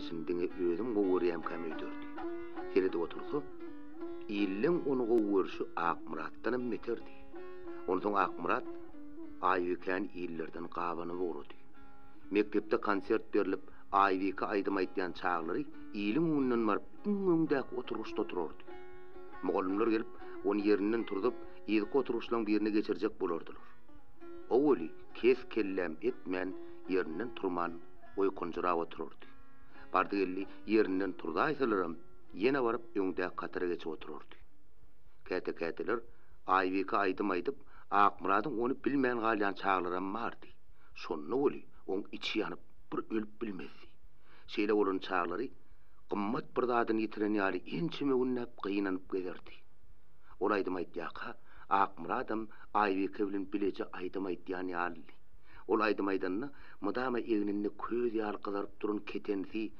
edişini diňe özüm gowy görýämkäm öýderdi. Seredip otursa, illeň ony gowy görşi Akmyratdanam beterdi. Onsoň Akmyrat Aýbikäni illerden gabanyp ugrady. Mekdepde konsert berlip, Aýbike aýdym aýtýan çaglary iliň öňünden baryp, iň öňdäki oturgyçda oturardy. Mugallymlar gelip, ony ýerinden turzup, yzky oturgyçlaryň birine geçirjek bolardylar. O weli kes-kelläm etmän, ýerinden turman, oýkanjyrap oturardy. Bardy-geldi ýerinden turzaýsalaram, ýene baryp öňdäki hatara geçip oturardy. Käte-käteler Aýbike aýdym aýdyp, Akmyradyň ony bilmän galýan çaglaram bardy. Şonda weli oň içi ýanyp, bir ölüp bilmezdi. Şeýle bolan çaglary gymmat bir zadyny ýitiren ýaly ençeme günläp gynanyp gezerdi. Ol aýdym aýtýarka, Akmyradam Aýbike bilen bileje aýdym aýdýan ýalydy. Ol aýdym aýdanda, mydama egninde köz ýaly gyzaryp duran ketenisi,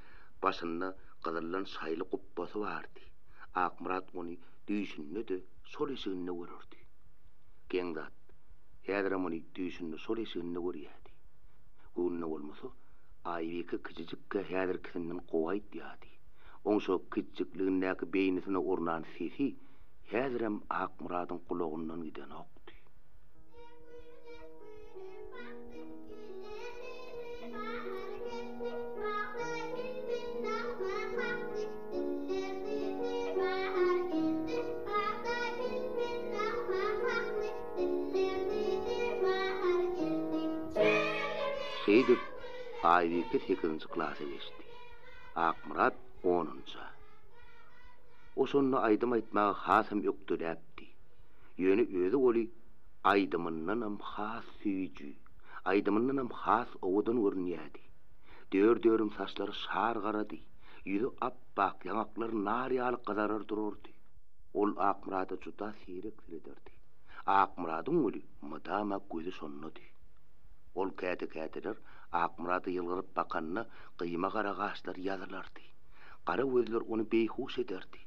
başynda gyzyldan şaýly gupbasy bardy. Akmyrat ony düýşünde-de şol eşiginde görerdi. Geň zat, häzirem ony düýşünde şol eşiginde görýärdi. Göwnüne bolmasa, Aýbike kiçijikkä häzirkisinden gowy aýdýardy. Oň şo kiçijikligindäki beýnisine ornan sesi häzirem Akmyradyň gulagyndan gidenokdy. Şeýdip, Aýbike sekizinji klasa geçdi. Akmyrat onunja. O şonda aýdym aýtmaga hasam ökdeläpdi. Ýöne özi weli aýdymyndanam has süýji, aýdymyndanam has owadan görünýärdi. Dör-dörüm saçlary şar garady, ýüzi ap-ak, ýaňaklary nar ýaly gyzarar durardy. Ol Akmyrada juda seýrek serederdi. Akmyradyň weli mydama gözi şondady. Ol käte-käteler Akmyrada ýylgyryp bakanda gyýma gara gaşlary ýazylardy. Gara gözler ony beýhuş ederdi.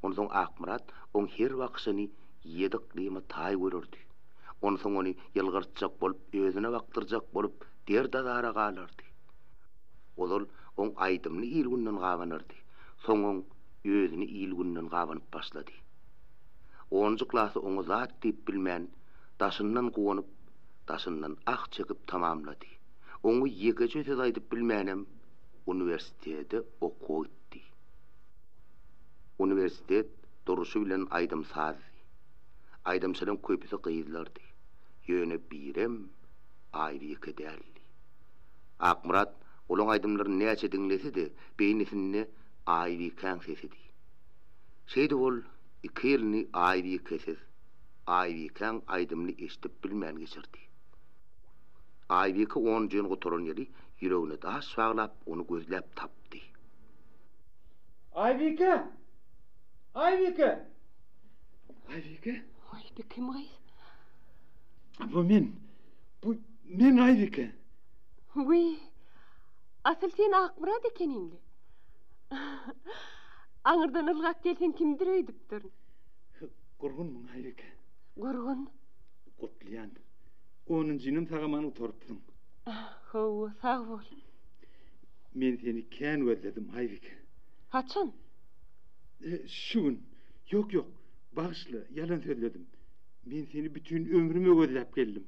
Onsoň Akmyrat oň her bakyşyny ýedi yklyma taý görerdi. Onsoň ony ýylgyrtjak bolup, özüne bakdyrjak bolup, derd-azara galardy. Ozal oň aýdymyny il-günden gabanardy. Soň oň özüni il-günden gabanyp başlady. Onunjy klasy oňa zat diýip bilmän, daşyndan guwanyp, daşyndan ah çekip tamamlady. Oňa ýekeje söz aýdyp bilmänem uniwersitete okuwa gitdi. Uniwersitet duruşy bilen aýdym-sazdy. Aýdymçylaryň köpüsi gyzlardy. Ýöne birem Aýbike däldi. Akmyrat olaň aýdymlaryny näçe diňlese-de, beýnisinde Aýbikäň sesidi. Şeýdip ol iki ýylyny Aýbikesiz, Aýbikäň aýdymyny eşidip bilmän geçirdi. Aýbike onunjyny gutaran ýeri ýüregine daş baglap, ony gözläp tapdy. Aýbike! Aýbike! Aýbike? Waý, bu kim gyz? Bu men. Bu men Aýbike. Wiý, asyl sen Akmyrat ekeniň-le. Aňyrdan ylgap gelseň kimdir öýdüpdirin. Gurgunmyň Aýbike? Gurgun. Gutlaýan. Onunjynam sag-aman gutarypsyň. Hawa, sag bol. Men seni kän gözledim, Aýbike. Haçan? Şu gün. Ýok, ýok, bagyşla, ýalan sözledim. Men seni bütin ömrüme gözläp geldim.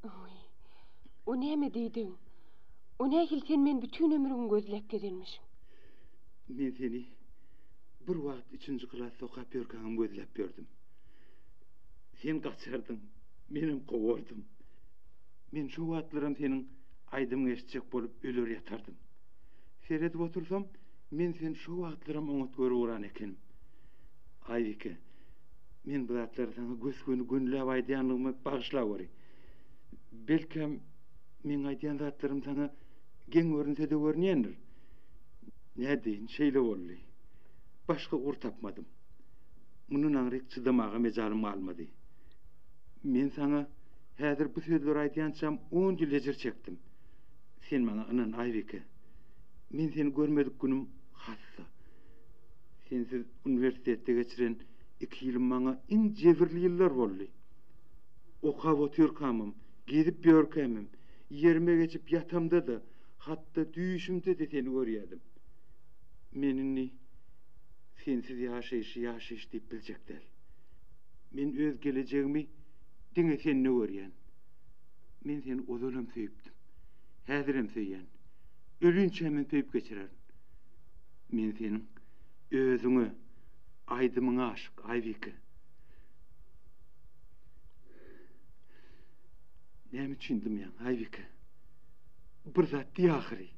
Oý, o näme diýdigiň? O nähili sen meni bütin ömrüňi gözläp gezenmişiň? Men seni bir wagt üçünji klasda okap ýörkäňem gözläp ýördüm. Sen gaçardyň, menem kowardym. Men şo wagtlaram seniň aýdymyňy eşitjek bolup öler ýatardym. Seredip otursam, men seni şo wagtlaram oňat görüp ugran ekenim. Aýbike, men bu zatlary saňa gös-göni gönüläp aýdýanlygymy bagyşlaweri. Belkäm, meň aýdýan zatlarym saňa geň görünse-de görünýändir. Nädeýin, şeýle boldy. Başga ugur tapmadym. Mundan aňryk çydamaga mejalym galmady. Men saňa häzir bu sözleri aýdýançam on ýyl ejir çekdim. Sen maňa ynan, Aýbike. Men seni görmedik günüm hassa. Sensiz uniwersitetde geçiren iki ýylym maňa iň jebirli ýyllar boldy. Okap otyrkamam, gezip ýörkämem, ýerime geçip ýatamda-da, hatda düýşümde-de seni görýärdim. Men indi sensiz ýaşaýşy ýaşaýyş diýip biljek däl. Men öz gelejegimi diňe sende görýän. Men seni ozalam söýüpdim. Häzirem söýýän. Ölinçämem söýüp geçirerin. Men seniň özüňe, aýdymyňa aşyk, Aýbike. Näme üçin dymýaň, Aýbike? Bir zat diý ahyry.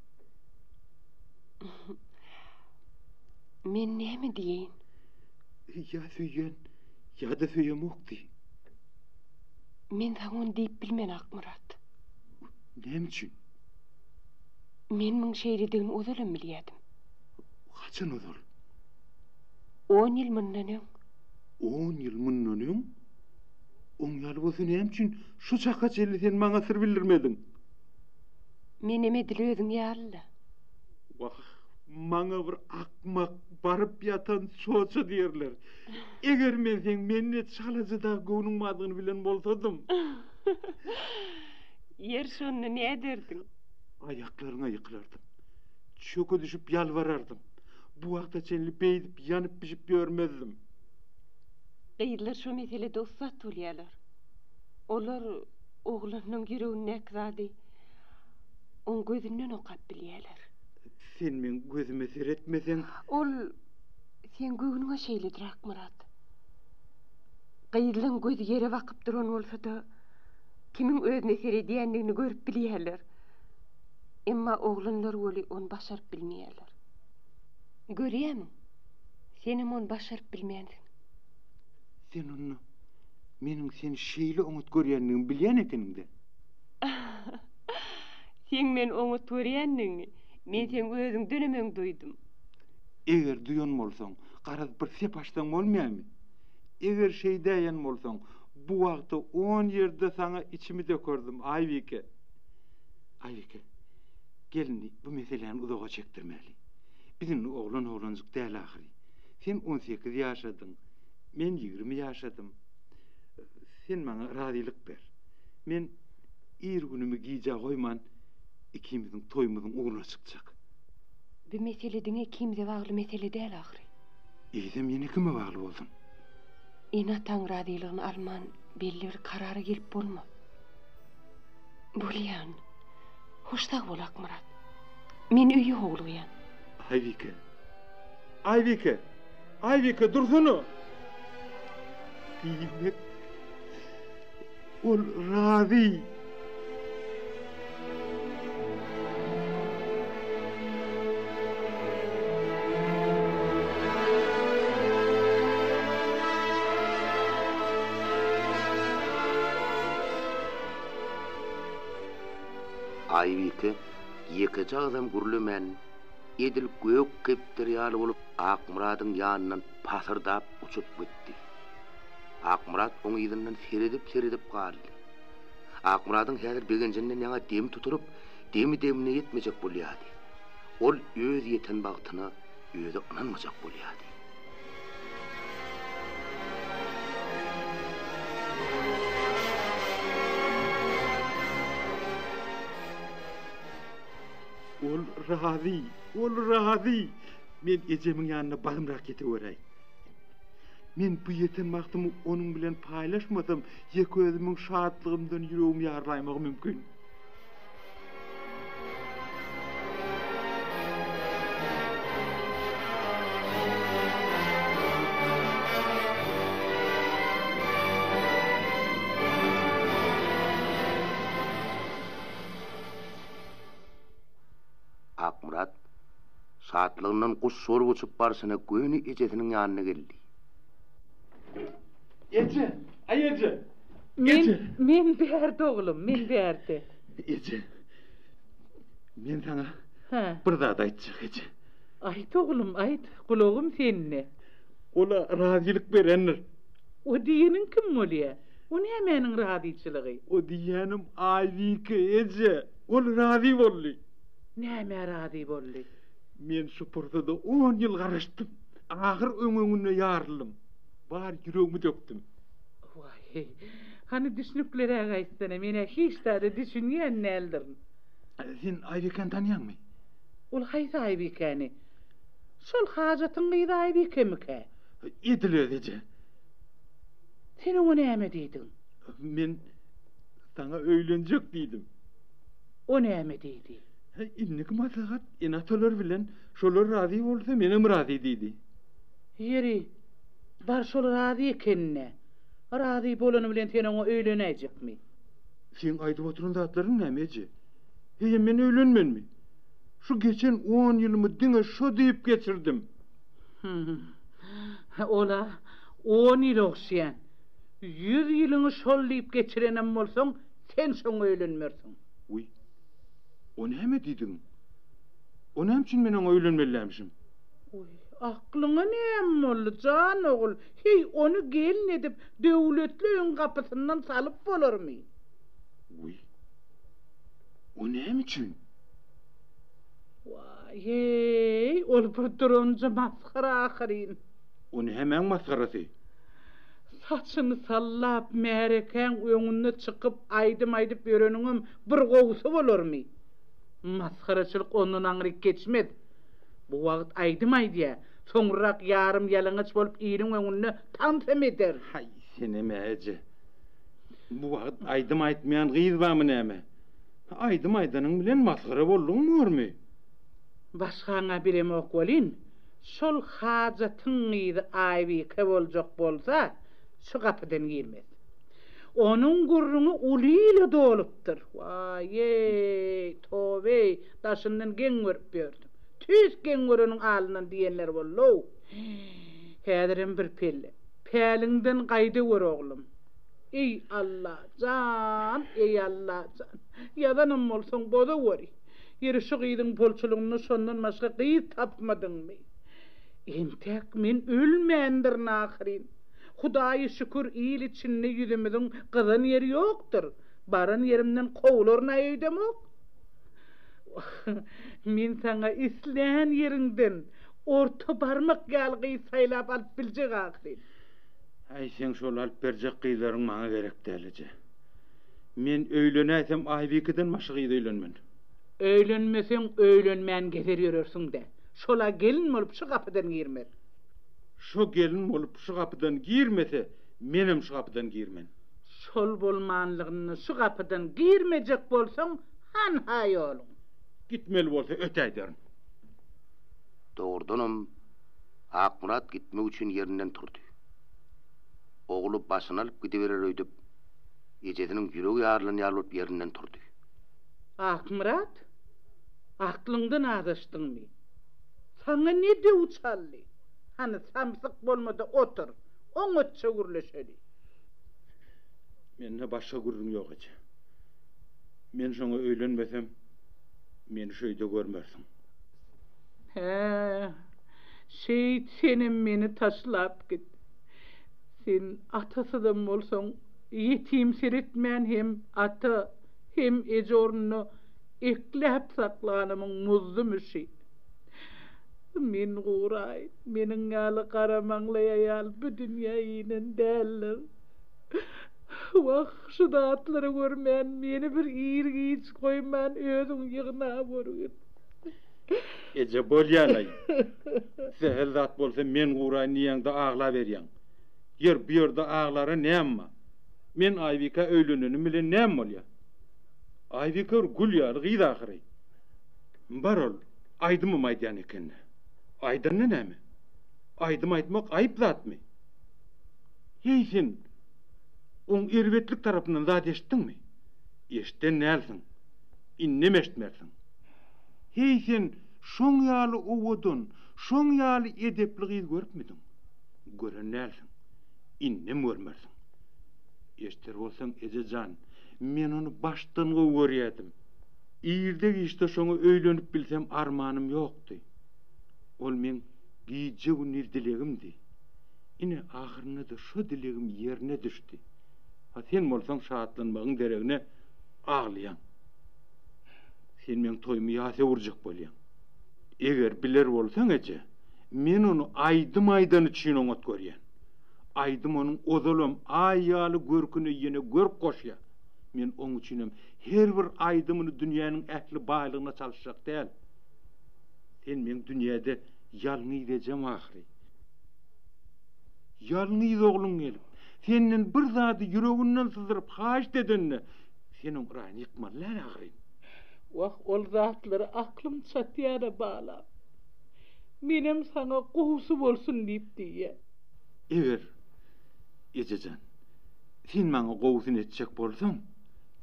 Men näme diýeýin? Ýa söýýän, ýa-da söýemok diý. Men saňa ony diýip bilmen, Akmyrat. Näme üçin? Men muň şeýledigini ozalam bilýädim. Haçan ozal? On ýyl mundan öň. On ýyl mundan öň? Oň ýaly bolsa näme üçin şu çaka çenli sen maňa syr bildirmediň? Menem edil özüň ýaly-la. Wah, maňa bir akmak, baryp ýatan çoça diýerler. Eger men seň mende çalaja dagy göwnüň bardygyny bilen bolsadym. Ýer şonda näderdiň? Aýaklaryňa ýykylardym. Çöke düşüp ýalbarardym. Bu wagta çenli beýdip ýanyp-bişip ýörmezdim. Gyzlar şo meselede ussat bolýarlar. Olar oglanyň ýüregindäki zady oň gözünden okap bilýärler. Sen meň gözüme seretmeseň. Ol seň göwnüňe şeýledir, Akmyrat. Gyzlaň gözi ýere bakyp duran bolsa-da, kimiň özüne seredýändigini görüp bilýärler. Emma oglanlar weli ony başaryp bilmeýärler. Görýärmiň, senem ony başaryp bilmänsiň. Sen onda meniň seni şeýle oňat görýändigimi bilýän ekeniň-dä? Seň meni oňat görýändigiňi men seň özüňdenem öň duýdum. Eger duýan bolsaň, garaz bir sep açsaň bolmaýarmy? Eger şeýdäýen bolsaň, bu wagta on ýerde saňa içimi dökerdim, Aýbike. Aýbike, gel indi bu meseläni uzaga çekdirmäli. Biz indi oglan-oglanjyk däl ahyry. Sen on sekiz ýaşadyň, men ýigrimi ýaşadym. Sen maňa razylyk ber. Men ir günümi gijä goýman ikimiziň toýumyzyň ugruna çykjak. Bu mesele diňe ikimize bagly mesele däl ahyry. Eýsem ýene kime bagly bolsun? Ene-ataň razylygyny alman belli bir karara gelip bolmaz. Bolýan. Hoş sag bol Akmyrat. Men öýe howlugýan. Aýbike. Aýbike! Aýbike dursana! Diýmek, ol razy. Aýbike ýekeje agzam gürlemän, edil gök kepderi ýaly bolup Akmyradyň ýanyndan pasyrdap uçup gitdi. Akmyrat oň yzyndan seredip-seredip galdy. Akmyradyň häzir begenjinden ýaňa demi tutulyp, demi-demine ýetmejek bolýardy. Ol öz ýeten bagtyna özi ynanmajak bolýardy. Ol razy, ol razy! Men ejemiň ýanyna basymrak ýeteweräý. Men bu ýeten bagtymy onuň bilen paýlaşmasam, ýeke özümiň şatlygymdan ýüregim ýarylaýmagy mümkin. Akmyrat Şatlygyndan guş bolup uçup barşyna göni ejesiniň ýanyna geldi. Eje! Aý eje! Men, men bärde oglum, men bärde. Eje, men saňa bir zat aýtjak, eje. Aýt oglum, aýt, gulagym sende. Ol-a razylyk berendir. O diýeniň kim bolýa? O nämäniň razyçylygy? O diýýänim Aýbike, eje. Ol razy boldy. Nämä razy boldy? Men şu pursada on ýyl garaşdym. Ahyr öň öňünde ýaryldym. Bar ýüregimi dökdüm. Waý, hany düşnükliräk aýtsana, men-ä hiç zada düşünýän däldirin. Sen Aýbikäni tanýaňmy? Ol haýsy Aýbikäni? Şol Hajatyň gyzy Aýbikemikä? Edil özi eje. Sen oňa näme diýdiň? Men saňa öýlenjek diýdim. O näme diýdi? Indiki maslahat ene-atalar bilen, şolar razy bolsa menem razy diýdi. Ýeri, bar şol razy ekeni-dä. Razy bolany bilen sen oňa öýlenäýjekmi? Seň aýdyp oturan zatlaryň näme eje? Heýem men öýlenmenmi? Şu geçen on ýylymy diňe şo diýip geçirdim. Hüm. Ol-a on ýyl ogşaýan. Ýüz ýylyňy şol diýip geçirenem bolsaň, sen şoňa öýlenmersiň. Wiý, o näme diýdigiň? O näme üçin men oňa öýlenmelilämişim? Wiý, aklyňa näme boldy, jan ogul? Heý, ony gelin edip, döwletli öýüň gapysyndan salyp bolarmy? Wiý, o näme üçin? Waý-eý, ol bir duranja masgara ahyryn. O nämäň masgarasy? Saçyny sallap, märekäň öňünde çykyp aýdym aýdyp ýöreniňem bir gowusy bolarmy? Masgaraçylyk ondan aňryk geçmez. Bu wagt aýdym aýdýa, soňrarak ýarym ýalaňaç bolup iliň öňünde tansam eder. Haý, senem-ä eje. Bu wagt aýdym aýtmaýan gyz barmy näme? Aýdym aýdanyň bilen masgara boldugyň bormy? Başgaň-a bilemok welin, şol Hajatyň gyzy Aýbike boljak bolsa, şu gapydan girmez. Onuň gürrüňi uly ile dolupdyr. Waý-eý, toba-eý, daşyndan geň görüp ýördüm. Tüýs geň göreniň alyndan diýenleri boldy-ow. Häzirem bir pelle. Päliňden gaýdawör, oglum. Eý, Alla jan, eý, Alla jan! Ýazanam bolsaň, bozaweri. Ýeri, şu gyzyň bolçulygynda şondan başga gyz tapmadyňmy? Entäk men ölmändirin ahyryn. Hudaýa şükür, il içinde ýüzümiziň gyzan ýeri ýokdur. Baran ýerimden kowlaryn-a öýdemok. Wah, men saňa islän ýeriňden orta barmak ýaly gyz saýlap alyp biljek ahyryn. Äý, seň şol alyp berjek gyzlaryň maňa gerek däl, eje. Men öýlenäýsem Aýbikeden başga gyza öýlenmen. Öýlenmeseň, öýlenmän gezer ýörersiň-dä. Şol-a gelin bolup şu gapydan girmez. Şo gelin bolup şu gapydan girmese, menem şu gapydan girmen. Şol bolmanlygynda şu gapydan girmejek bolsaň, hanha ýoluň. Gitmeli bolsa ötäýderin. Dogrudanam, Akmyrat gitmek üçin ýerinden turdy. Ogly başyny alyp gidiberer öýdüp, ejesiniň ýüregi ýarylan ýaly bolup ýerinden turdy. Akmyrat, aklyňdan azaşdyňmy? Saňa ne döw çaldy? Hany, samsyk bolma-da otur, oňatja gürleşeli. Mende başga gürrüň ýok, eje. Men şoňa öýlenmesem, meni şu öýde görmersiň. Hä, şeýt senem meni taşlap git. Sen atasyzam bolsaň, ýetim seretmän hem ata, hem eje ornunda ekläp saklanymyň muzdy müşi. Men guraýyn, meniň ýaly garamaňlaý aýal bu dünýä inen däldir. Wah, şu zatlary görmän, meni bir ir-giç goýman özüň ýygnap görgün. Eje bolýan-aý. Sähel zat bolsa men guraýyn diýýäň-de aglaberýäň. Ýör, bu ýerde aglara näme bar? Men Aýbikä öýlenenim bilen näme bolýar? Aýbike bir gül ýaly gyz ahyry. Bar ol, aýdymam aýdýan eken-dä. Aýdanda näme? Aýdym aýtmak aýyp zatmy? Heý sen, oň erbetlik tarapyndan zat eşitdiňmi? Eşiden dälsiň. Indem eşitmersiň. Heý sen şoň ýaly owadan, şoň ýaly edepli gyz görüpmidiň? Gören dälsiň. Indem görmersiň. Eşder bolsaň, eje jan, men ony başdan gowy görýärdim. Irde-giçde şoňa öýlenip bilsem armanym ýokdy. Ol meň gije-gündiz dilegimdi. Ine, ahyrynda-da şo dilegim ýerine düşdi. A sen bolsaň şatlanmagyň deregine aglaýaň. Sen meň toýumy ýas öwürjek bolýaň. Eger biler bolsaň eje, men ony aýdym aýdany üçin oňat görýän. Aýdym onuň ozalam aý ýaly görküne ýene görk goşýar. Men oň üçinem her bir aýdymyny dünýäniň ähli baýlygyna çalyşjak däl. Sen meň dünýäde. Ýalňyz ejem ahyry. Ýalňyz ogluň gelip, senden bir zady ýüreginden syzdyryp haýyşt edende, sen oň yraýyny ýykmaly däl ahyryn. Wah, ol zatlara aklym çatýar-a, balam. Menem saňa gowusy bolsun diýip diýýän. Eger, eje jan, sen maňa gowusyny etjek bolsaň,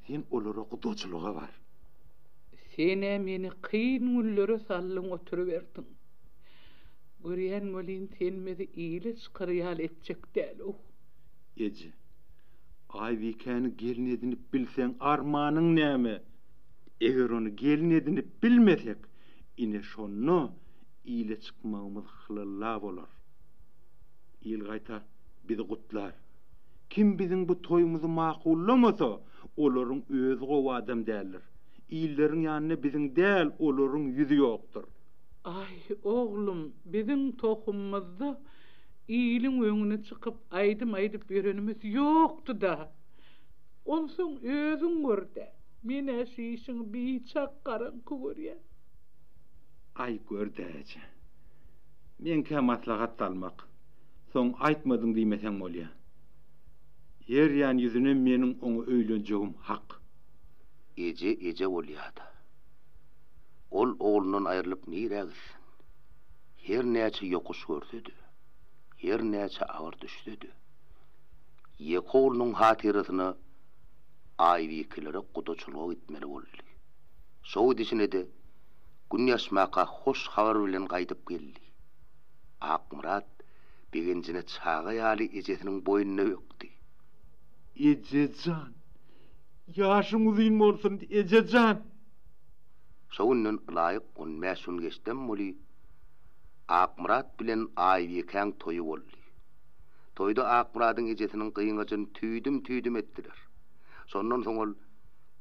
sen olara gudaçylyga bar. Sen-ä meni kyn günlere saldyň oturyberdiň. Görýän welin sen bizi ile çykar ýaly etjek däl-ow. Eje, Aýbikäni gelin edinip bilseň armanyň näme? Eger ony gelin edinip bilmesek, ine şonda ile çykmagymyz hylalla bolar. Il gaýta bizi gutlar. Kim biziň bu toýumyzy makullamasa, olaryň özi gowy adam däldir. Illeriň ýanynda biziň däl, olaryň ýüzi ýokdur. Aý, oglum, biziň tohumymyzda iliň öňüne çykyp aýdym aýdyp ýörenimiz ýokdy-da. Onsoň özüň gör-dä, men-ä şu işiňi biçak garaňky görýän. Aý, gör-dä, eje. Meňkä maslahat salmak. Soň aýtmadyň diýmeseň bolýa. Her ýan ýüzüne meniň oňa öýlenjegim hak. Eje eje bolýa-da. Ol oglundan aýrylyp nirä gitsin? Her näçe ýokuş görse-de, her näçe agyr düşse-de, ýeke oglunyň hatyrasyna Aýbikilere gudaçylyga gitmeli boldy. Şo gidişine-de Gün ýaşmaka hoş habar bilen gaýdyp geldi. Akmyrat begenjine çaga ýaly ejesiniň boýnuna bökdi. Eje jan! Ýaşyň uzyn bolsun, eje jan! Şo günden ylaýyk on bäş gün geçdem weli, Akmyrat bilen Aýbikäň toýy boldy. Toýda Akmyradyň ejesiniň gyňajyny tüýdüm-tüýdüm etdiler. Şondan soň ol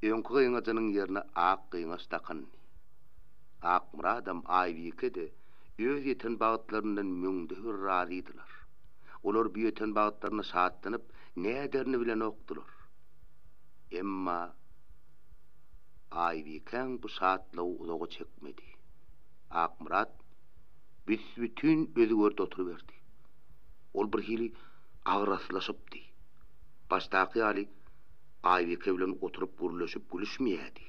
öňki gyňajynyň ýerine ak gyňaç dakyndy. Akmyradam, Aýbike-de öz ýeten bagtlaryndan müňde bir razydylar. Olar bu ýeten bagtlaryna şatlanyp, näderini bilenokdylar. Emma Aýbikäň bu şatlygy uzaga çekmedi. Akmyrat büs-bütin özgerdi oturyberdi. Ol birhili agraslaşypdy. Başdaky ýaly Aýbike bilen oturyp gürleşip gülüşmeýärdi.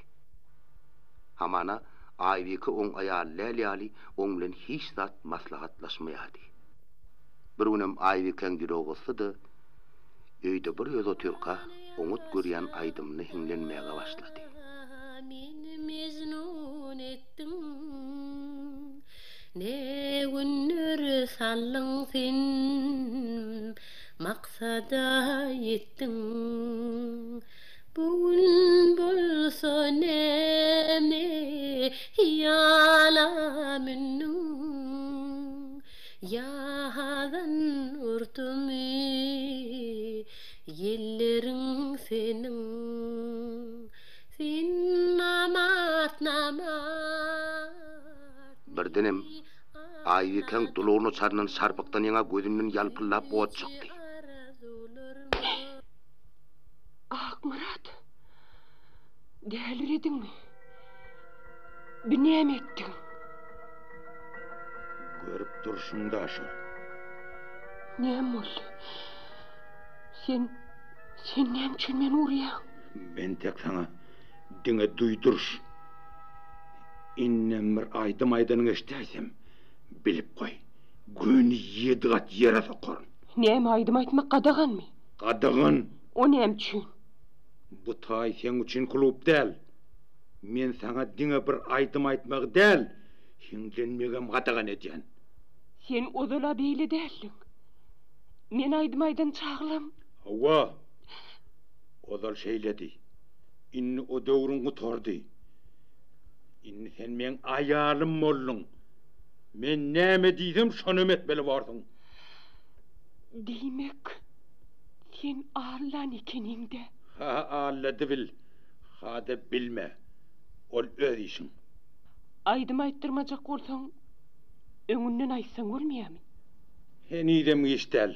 Hamana Aýbike oň aýaly däl ýaly oň bilen hiç zat maslahatlaşmaýardy. Bir günem Aýbikäň ýüregi gysdy-da, öýde bir özi otyrka oňat görýän aýdymyny hiňlenmäge başlady. Meni mejnun etdiň, Ne günlere saldyň sen, Maksada ýetdiň. Bu gün bolsa näme hyýala mündüň, Ýa hazan urdumy ýelleriň seniň? Sen namart, namart. Birdenem, Aýbikäň dulugyna çalnan şarpykdan ýaňa gözünden ýalpyldap ot çykdy. Akmyrat, dälirediňmi? Bi näme etdigiň? Görüp durşuň-da şol. Näme boldy? Sen, sen näme üçin meni urýaň? Entek saňa diňe duýduryş. Indem bir aýdym aýdanyňy eşidäýsem, bilip goý, göni ýedi gat ýere sokaryn. Näme aýdym aýtmak gadaganmy? Gadagan! O näme üçin? Bu taý seň üçin klub däl. Men saňa diňe bir aýdym aýtmagy däl, hiňlenmegem gadagan edýän. Sen ozal-a beýle däldiň. Men aýdym aýdan çaglam. Hawa, ozal şeýledi. Indi o döwrüň gutardy. Indi sen meň aýalym bolduň. Men näme diýsem, şonam etmeli borsuň. Diýmek, sen allan ekeniň-dä? Ha, allady bil. Hada bilme. Ol öz işiň. Aýdym aýtdyrmajak bolsaň, öňünden aýtsaň bolmaýamy? Henizem giç däl.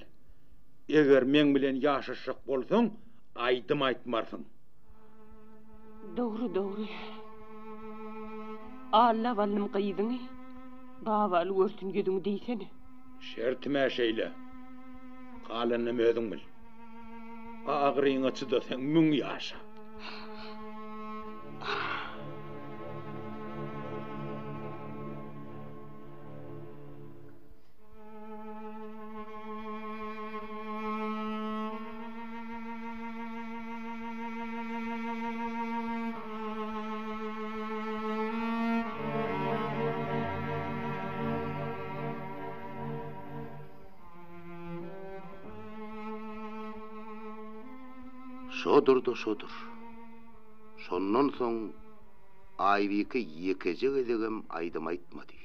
Eger meň bilen ýaşaşjak bolsaň, aýdym aýtmarsyň. Dogry, dogry. Alla ballym gyzyňy. Babaly görsün ýüzüňi diýsene. Şertim-ä şeýle. Galanynam özüň bil. Agyryňa çydasaň müň ýaşa. Şodur-da şodur. Şondan soň Aýbike ýekeje gezegem aýdym aýtmady.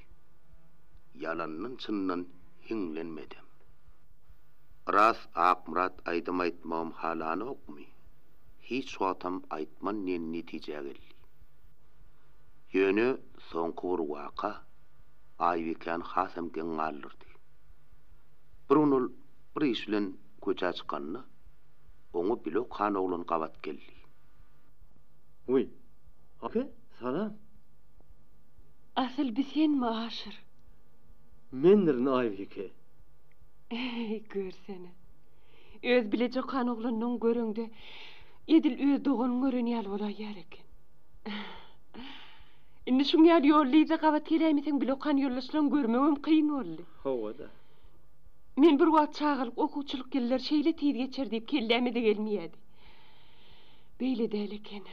Ýalandan-çyndan hiňlenmedem. Ras Akmyrat aýdym aýtmagym halanokmy? Hiç wagtam aýtman diýen netijä geldi. Ýöne soňky bir waka Aýbikäni hasam geň galdyrdy. Bir gün ol bir iş bilen köçä çykanda, oňa bile okan oglan gabat geldi. Wiý, Aýbike, salam! Asyl bi senmi, Aşyr? Mendirin, Aýbike. Eý, görsene. Öz bileje okan oglanyny göreňde, edil öz doganyňy gören ýaly bolaýýar eken. Indi şuň ýaly ýolly-yzda gabat geläýmeseň bile okan ýoldaşlaryňy görmegem kyn boldy. Hawa-da. Men bir wagt çagalyk, okuwçylyk ýyllary şeýle tiz geçer diýip kelläme-de gelmeýärdi. Beýle däl eken.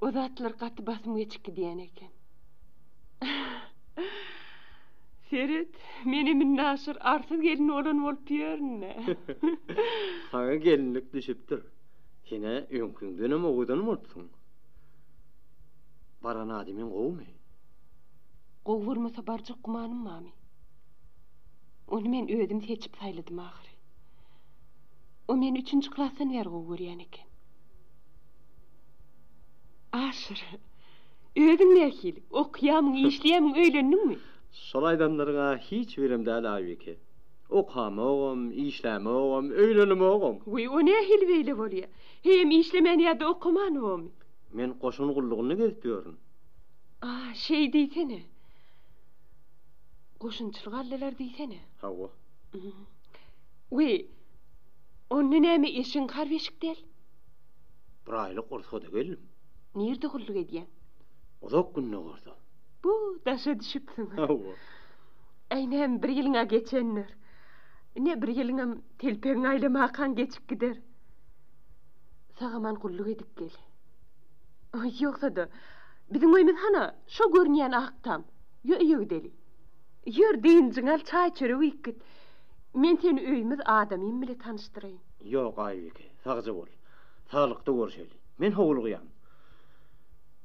O zatlar gaty basym geçip gidýän eken. Seret, menem indi Aşyr arsyz gelin bolan bolup ýörün-dä. Saňa gelinlik düşüpdir. Sen-ä öňküňdenem owadan bolupsyň. Baran adamyň gowumy? Gowy bolmasa barjak gümanym barmy? Ony men özüm seçip saýladym ahyry. O meni üçünji klasdan bäri gowy görýän eken. Aşyr, özüň nähili? Okaýamyň, işleýämiň, öýlendiňmi? Şol aýdanlaryň-a hiç birem däl, Aýbike. Okamogam, işlämogam, öýlenemogam. Wiý, o nähili beýle bolýa? Heýem işlemän ýa-da okaman bomy? Men goşun gullugynda gezip ýörün. A, şeý diýsene. Goşunçylyk aldylar diýsene. Hawa. Wiý, onda näme eşigiň harby eşik däl? Bir aýlyk rugsada geldim. Nirde gulluk edýäň? Uzak Gündogarda. Bu, daşa düşüpsiň. Hawa. Äý, näme bir ýylyň-a geçendir. Ine, bir ýylyňam telpegiňi aýlamakaň geçip gider. Sag-aman gulluk edip gel. Ýogsa-da, biziň öýümiz hana, şo görünýän ak tam. Ýö, öýe gideli. Ýör, dynjyňy al, çaý-çörek iýip git. Men seni öýümiz, adamym bile tanyşdyraýyn. Ýok, Aýbike, sagja bol. Saglykda görşeli. Men howlugýan.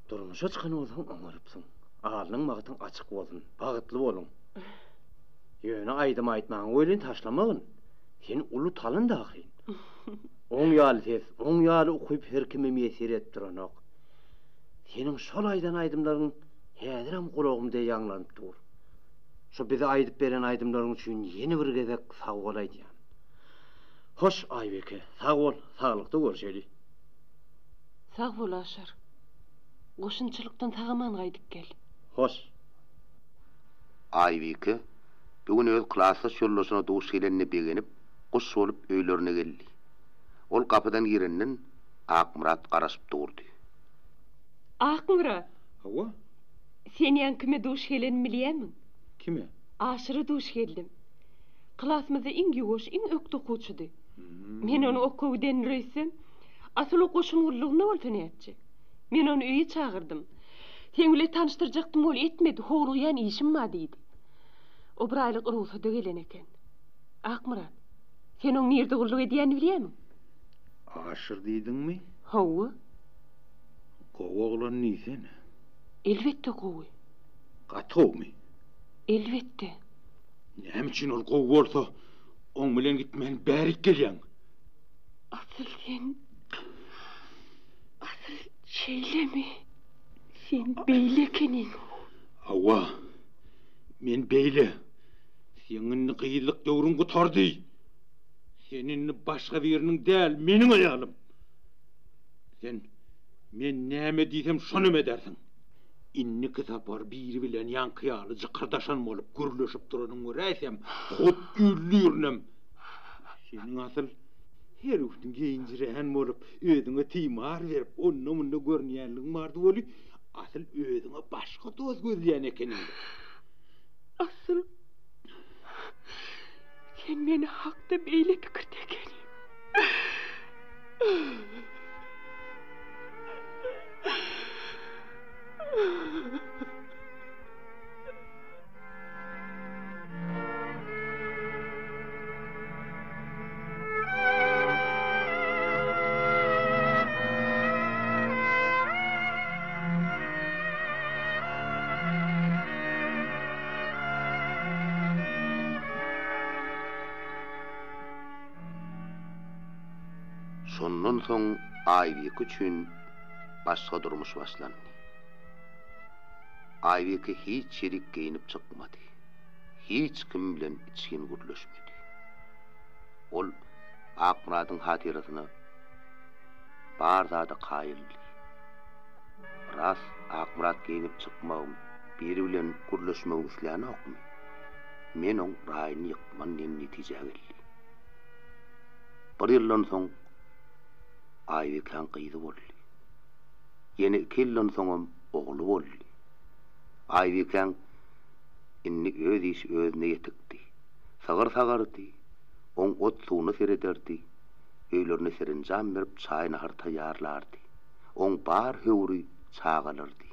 Durmuşa çykan bolsaň oňarypsyň. Alnyň bagtyň açyk bolsun. Bagtly boluň. Ýöne aýdym aýtmaňy welin taşlamagyn. Sen uly talant ahyryn. Oň ýaly ses, oň ýaly ukyp her kime miýesser edip duranok. Seniň şol aýdan aýdymlaryň häzirem gulagymda ýaňlanyp dur. Şu bize aýdyp beren aýdymlaryň üçin ýene bir gezek sag bol aýdýan. Hoş, Aýbeke, sag bol, saglykda görşeli. Sag bol, Aşyr. Goşunçylykdan sag-aman gaýdyp gel. Hoş. Aýbike bu gün öz klasdaş ýoldaşyna duş gelenine begenip, guş bolup öýlerine geldi. Ol gapydan girenden Akmyrat garaşyp durdy. Akmyrat! Hawa. Sen ýaňy kime duş gelenimi bilýämiň? Kime? Aşyra duş geldim. Klasymyzda iň ýuwaş, iň ökde okuwçydy. Men ony okuwa gidendir öýtsem, asyl o goşun gullugynda bolsa nätjek? Men ony öýe çagyrdym. Seň bile tanyşdyrjakdym ol etmedi, howlugýan işim bar diýdi. O bir aýlyk rugsada gelen eken. Akmyrat, sen oň nirde gulluk edýänini bilýämiň? Aşyr diýdiňmi? Hawa. Gowy oglan diýsene. Elbetde gowy. Gaty gowumy? Elbetde. Näme üçin ol gowy bolsa, oň bilen gitmän bärik gelýäň? Asyl sen Asyl şeýlemi? Sen beýle ekeniň. Hawa, men beýle. Seň indi gyzlyk döwrüň gutardy. Sen indi başga biriniň däl, meniň aýalym. Sen men näme diýsem şonam edersiň. Indiki sapar biri bilen ýaňky ýaly jykyrdaşan bolup gürleşip duranyňy göräýsem, hut öldürinem. Seniň asyl her gün geýinjirän bolup, özüňe timar berip, onda-munda görünýänligiň bardy weli, asyl özüňe başga dost gözleýän ekeniň-dä. Asyl sen meni hakda beýle pikirde ekeniň. Şondan soň Aýbike üçin başga durmuş başlandy. Aýbike hiç ýerik geýnip çykmady. Hiç kim bilen içgin gürleşmedi. Ol Akmyradyň hatyrasyna bar zada kaýyldy. Ras, Akmyrat geýnip çykmagym, biri bilen gürleşmegimi islänokmy? Men oň raýyny ýykman diýen netijä geldi. Bir ýyldan soň Aýbikäň gyzy boldy. Ýene iki ýyldan soňam ogly boldy. Aýbikäň indi öz işi özüne ýetikdi. Sygyr sagardy, oň ot-suwuna serederdi, öýlerine serenjam berip çaý-nahar taýýarlardy. Oň bar höwri çagalardy.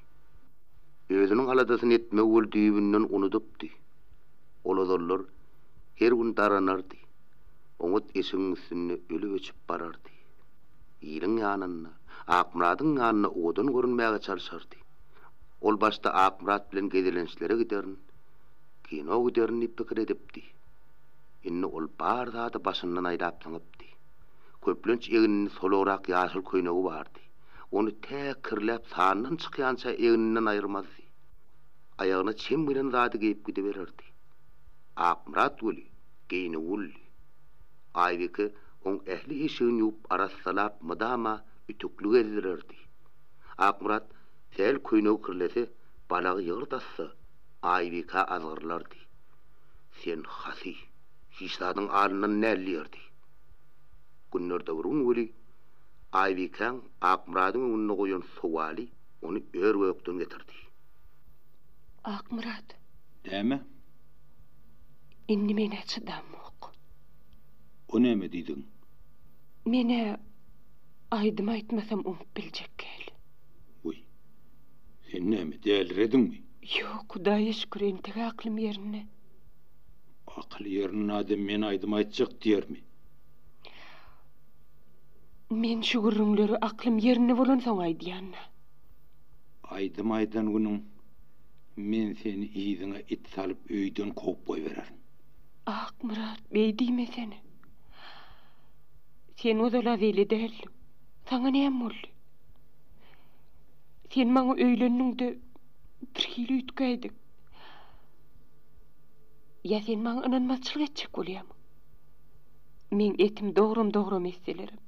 Özüniň aladasyny etmegi weli düýbünden unudypdy. Ol ozallar her gün daranardy, oňat eşigiň üstünde ölüp-öçüp barardy. Iliň ýanynda, Akmyradyň ýanynda owadan görünmäge çalşardy. Ol başda Akmyrat bilen gezelençlere giderin, kino giderin diýip pikir edipdi. Indi ol bar zady başyndan aýlap zyňypdy. Köplenç egninde solagrak ýaşyl köýnegi bardy. Ony tä kirläp sandan çykýança egninden aýyrmazdy. Aýagyna çem gelen zady geýip gidibererdi. Akmyrat weli geýnüwlidi. Aýbike oň ähli eşigini ýuwup arassalap mydama ütükli gezdirerdi. Akmyrat sähel köýnegi kirlese, balagy ýygyrt atsa, Aýbike azgyrylardy. Sen hasy, hiç zadyň alyndan däl diýerdi. Günlerde bir gün weli Aýbikäň Akmyradyň öňünde goýan sowaly ony ör-gökden getirdi. Akmyrat. Näme? Indi men-ä çydamok. O näme diýdigiň? Men-ä aýdym aýtmasam oňup biljek däl. Wiý, sen näme, dälirediňmi? Ýok, Hudaýa şükür, entek aklym ýerinde. Akyly ýerinde adam men aýdym aýtjak diýermi? Men şu gürrüňleri aklym ýerinde bolansoň aýdýan-da. Aýdym aýdan günüň men seni yzyňa it salyp öýden kowup goýbererin. Akmyrat, beý diýmesene. Sen ozal-a beýle däldiň. Saňa näme boldy? Sen maňa öýlendiňde birhili üýtgäýdiň. Ýa sen maňa ynanmazçylyk etjek bolýarmyň? Meň etim dogram-dogram etselerim,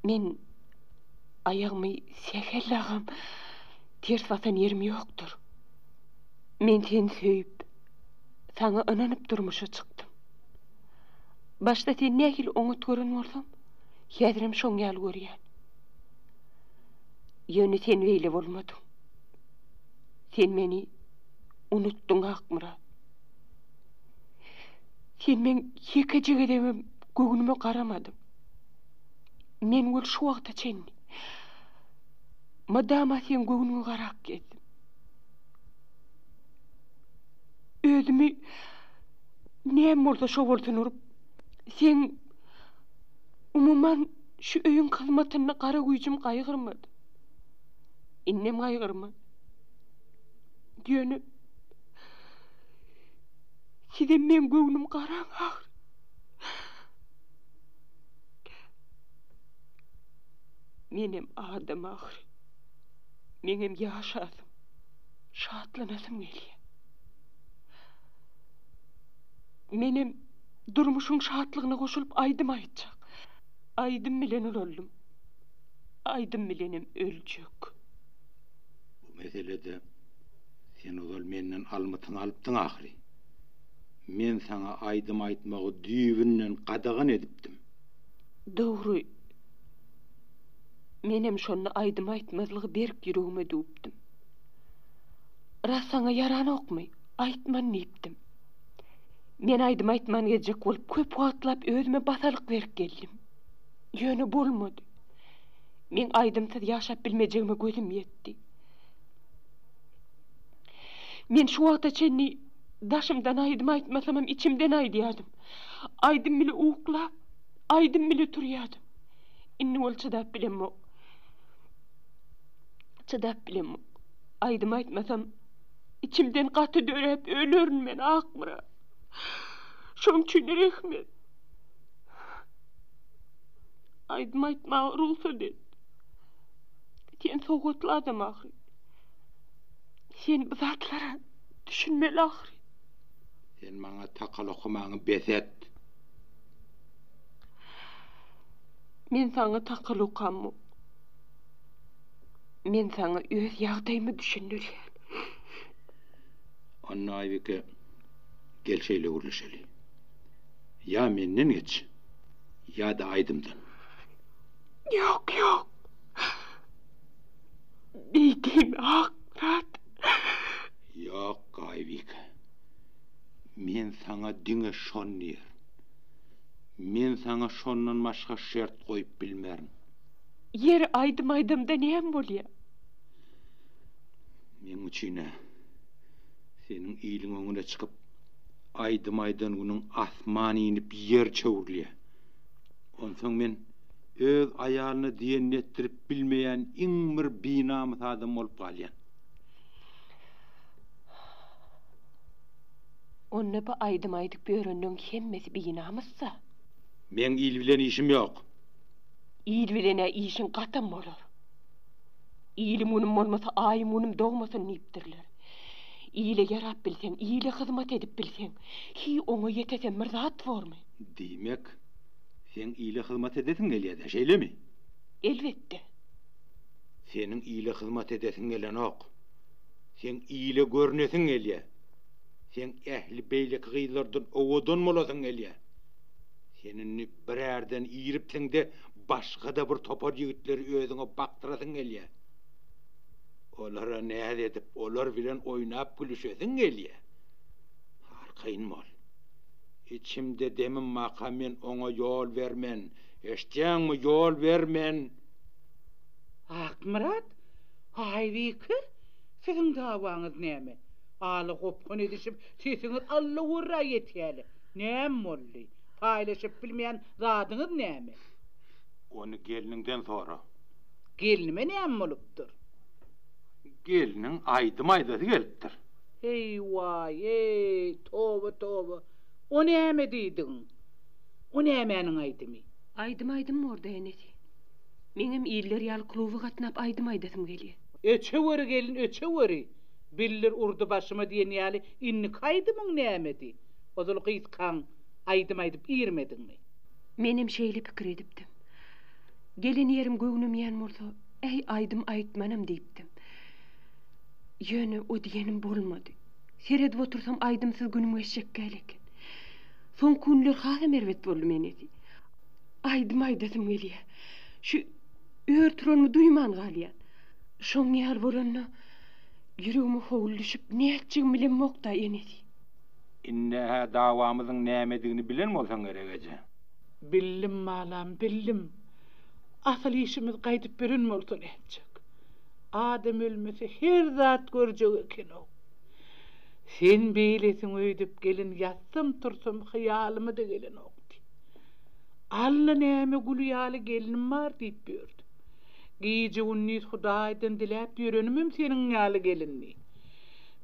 men aýagymy sähel dagam ters basan ýerim ýokdur. Men seni söýüp, saňa ynanyp durmuşa çykdym. Başda seni nähili oňat gören bolsam, häzirem şoň ýaly görýän. Ýöne sen beýle bolmadyň. Sen meni unutdyň, Akmyrat. Sen meň ýekeje gezegem göwnüme garamadyň. Men weli şu wagta çenli mydama seň göwnüňe garap gezdim. Özümi näme bolsa şo bolsun urup, seň, umuman, şu öýüň hyzmatynda gara güýjüm gaýgyrmadym. Indem gaýgyrman. Ýöne sizem meň göwnüm garaň ahyry. Menem adam ahyry. Meňem ýaşasym, şatlanasym gelýär. Menem durmuşyň şatlygyna goşulyp aýdym aýtjak. Aýdym bilen ulaldym. Aýdym bilenem öljek. Bu. meselede sen ozal menden almytyňy alypdyň ahyry. Men saňa aýdym aýtmagy düýbünden gadagan edipdim. Dogry. Menem şonda aýdym aýtmazlygy berk ýüregime düwüpdim. Rast saňa ýaranokmy? Aýtman diýipdim. Men aýdym aýtman gezjek bolup köp wagtlap özüme basalyk berip geldim. Ýöne bolmady. Meň aýdymsyz ýaşap bilmejegime gözüm ýetdi. Men şu wagta çenli daşymdan aýdym aýtmasamam içimden aýdýardym. Aýdym bile uklap, aýdym bile turýardym. Indi ol çydap bilemok. Çydap bilemok. Aýdym aýtmasam içimden gaty döräp ölerin men Akmyrat. Şoň üçin rehim et. Aýdym aýtmaga rugsat et. Sen sowatly adam ahyry. Sen bu zatlara düşünmeli ahyry. Sen maňa takal okamaňy bes et. Men saňa takal okamok. Men saňa öz ýagdaýymy düşündirýän. Onda Aýbike, gel şeýle gürleşeli. Ýa menden geç, ýa-da aýdymdan. Ýok, ýok. Beý diýme, Akmyrat. Ýok, Aýbike. Men saňa diňe şony diýerin. Men saňa şondan başga şert goýup bilmerin. Ýeri aýdym aýdamda näme bolýa? Meň üçin-ä seniň iliň öňüne çykyp aýdym aýdan günüň asman inip ýer çöwrülýä. Onsoň men öz aýalyna diýenini etdirip bilmeýän iň bir binamys adam bolup galýan. Onda bu aýdym aýdyp ýörenleň hemmesi binamys-da. Meň il bilen işim ýok. Il bilen-ä işiň gatam bolar. Ilim günüm bolmasa, aýym günüm dogmasyn diýipdirler. Ile ýarap bilseň, ile hyzmat edip bilseň, hiý oňa ýetesem bir zat bormy? Diýmek, seň ile hyzmat edesiň gelýä-dä, şeýlemi? Elbetde. Seniň ile hyzmat edesiň gelenok. Seň ile görnesiň gelýä. Seň ähli beýleki gyzlardan owadan bolasyň gelýä. Sen indi bir ärden iripsiň-de, başga-da bir topar ýigitleri özüňe bakdyrasyň gelýä. Olara näz edip, olar bilen oýnap gülüşesiň gelýä. Arkaýyn bol. Içimde demim barka men oňa ýol bermen. Eşidýäňmi, ýol bermen! Akmyrat, Aýbike, siziň dawaňyz näme? Aly gopgun edişip, sesiňiz allawörrä ýetýäle. Näme boldy? Paýlaşyp bilmeýän zadyňyz näme? Ony gelniňden sora. Gelnime näme bolupdyr? Gelniň aýdym aýdasy gelipdir. Heý, waý-eý, toba, toba! O näme diýdigiň? O nämäniň aýdymy? Aýdym aýdym borda, enesi. Meňem iller ýaly kluba gatnap aýdym aýdasym gelýä. Öçeweri gelin, öçeweri! Bildir urdy başyma diýen ýaly indiki aýdymyň nämedi? Ozal gyzkaň aýdym aýdyp irmediňmi? Menem şeýle pikir edipdim. Gelen ýerim göwnemeýän bolsa, äý aýdym aýtmanam diýipdim. Ýöne o diýenim bolmady. Seredip otursam aýdymsyz günüm geçjek däl eken. Soňky günler hasam erbet boldum enesi. Aýdym aýdasym gelýär. Şu ör turanymy duýman galýan. Şoň ýaly bolanda ýüregime howul düşüp nätjegimi bilemok-da enesi. Indi-hä dawamyzyň nämedigini bilen bolsaň gerek eje. Bildim balam, bildim. Asyl işimiz gaýdyp beren bolsa nätjek. Adam ölmese her zat görjek eken-ow. Sen beýlesiň öýdüp gelin ýatsam-tursam hyýalyma-da gelenokdy. Alla näme gül ýaly gelnim bar diýip ýördüm. Gije-gündiz Hudaýdan diläp ýörenimem seniň ýaly gelindi.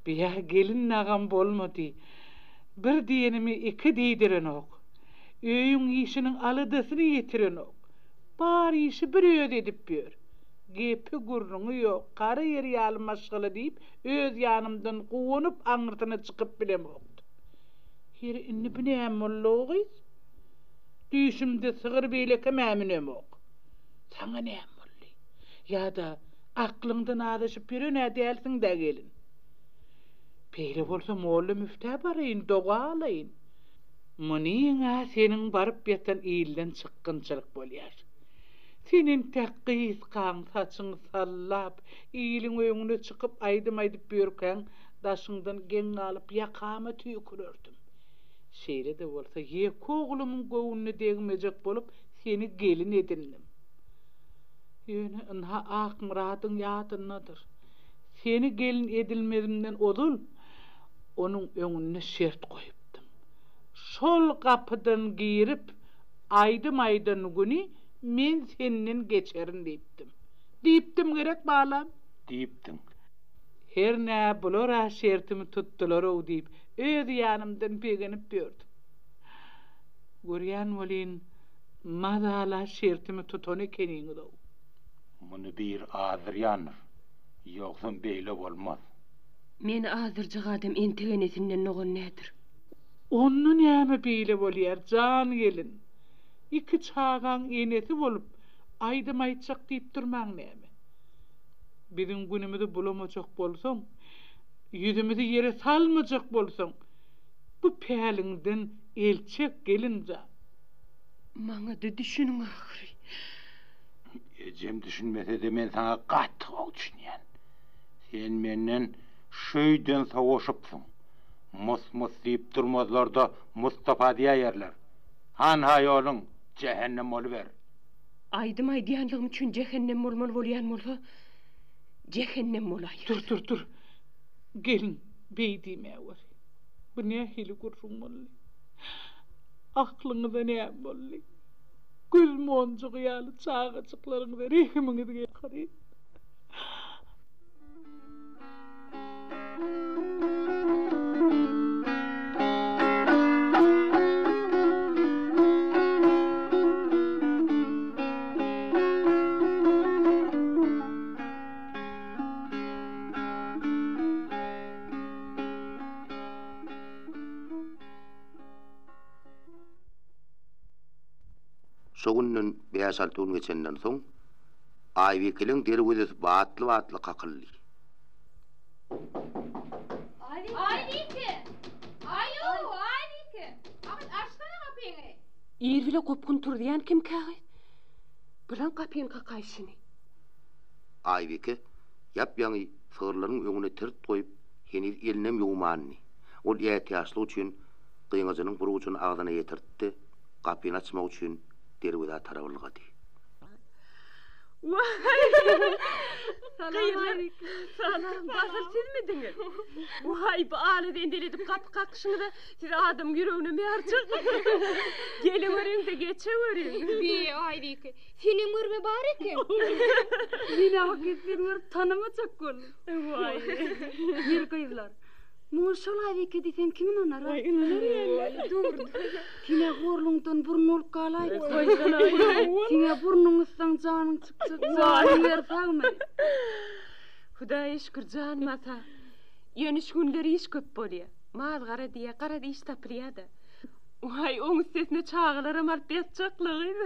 Biýa gelin dagam bolmady. Bir diýenimi iki diýdirenok. Öýüň işiniň aladasyny ýetirenok. Bar işi bir özi edip ýör. Gepi gürrüňi ýok, gara ýer ýaly maşgala diýip, öz ýanymdan guwanyp aňyrsyna çykyp bilemokdym. Ýeri indi bu näme boldy-ow gyz? Düýşümde sygyr beýlekem-ä münemok. Saňa näme boldy? Ýa-da. Aklyňdan azaşyp ýören-ä dälsiň-dä, gelin. Beýle bolsa molla-müftä baraýyn, doga alaýyn. Munyň-a seniň baryp ýatan ilden çykgynçylyk bolýar. Sen entäk gyzkaň, saçyňy sallap, iliň öňüne çykyp aýdym aýdyp ýörkäň, daşyňdan geň galyp ýakama tüýkürerdim. Şeýle-de bolsa, ýeke oglumyň göwnüne degmejek bolup, seni gelin edindim. Ýöne ynha Akmyradyň ýadyndadyr. Seni gelin edinmezimden ozal, onuň öňünde şert goýupdym. Şol gapydan girip, aýdym aýdan güni men senden geçerin diýipdim. Diýipdim gerek, balam? Diýipdiň. Hernä bular-a şertimi tutdular-ow diýip, öz ýanymdan begenip ýördüm. Görýän welin, mazala şertimi tutan ekeniňiz-ow. Muny bir azdyrýandyr. Ýogsam beýle bolmaz. Meni azdyrjak adam entek enesinden dogan däldir. Onda näme beýle bolýar, jan gelin? Iki çagaň enesi bolup, aýdym aýtjak diýip durmaň näme? Biziň günümizi bulamajak bolsaň, ýüzümizi ýere salmajak bolsaň, bu päliňden el çek, gelin jan. Maňa-da düşüniň ahyry. Ejem düşünmese-de men saňa gaty gowy düşünýän. Sen menden şöýden sowaşypsyň. Mus-mus diýip durmazlar-da Mustapa diýäýerler. Hanha ýoluň, jähennem boluber. Aýdym aýdýanlygym üçin jähennem bolmaly bolýan bolsa, jähennem bolaýaryn. Dur, dur, dur. Gelin, beý diýmäwer. Bu nähili gürrüň boldy? Aklyňyza näme boldy? Gül monjugy ýaly çagajyklaryňyza rehimiňiz gelsin. Şo günden bäş-alty gün geçenden soň, Aýbikeliň derwezesi batly-batly kakyldy. Aýbike! Aý-ow, Aýbike! Agyz açsana gapyňy! Ir bile gopgun turuzýan kimkä gyz? Bilen gapyny kakaýşyny. Aýbike ýap-ýaňy sygyrlaryň öňüne tirt goýup, heniz elinem ýuwmandy. Ol ätiýaçlyk üçin gyňajynyň bir ujuny agzyna ýetirtdi, gapyny açmak üçin derwezä tarap ylgady. Gyzlar, salam, basyl sizmidiňiz? Waý, bu ala zendel edip gapy kakyşyňyza siz adamyň ýüregine mährjek. Geleweriň-de, geçeweriň. Be, Aýbike, senem görme bar eken. Men-ä hakyt seni görüp tanamajak boldum. Waý. Ýeri gyzlar, Muňa şol Aýbike diýseň kim ynanar-a? Waý, ynanar ýaly. Dur. Sen-ä horlugyňdan burun bolup galaýypsyň. Goýsana. Seň-ä burnuňy gyssaň janyň çykjak. Janyň ýeri sagmy? Hudaýa şükür, janyma sag. Ýöne şu günler iş köp bolýa. Mal-gara diýýä, garaz iş tapylýa-da. Waý, oň üstesine çagalaram alyp ýatjakla gyz.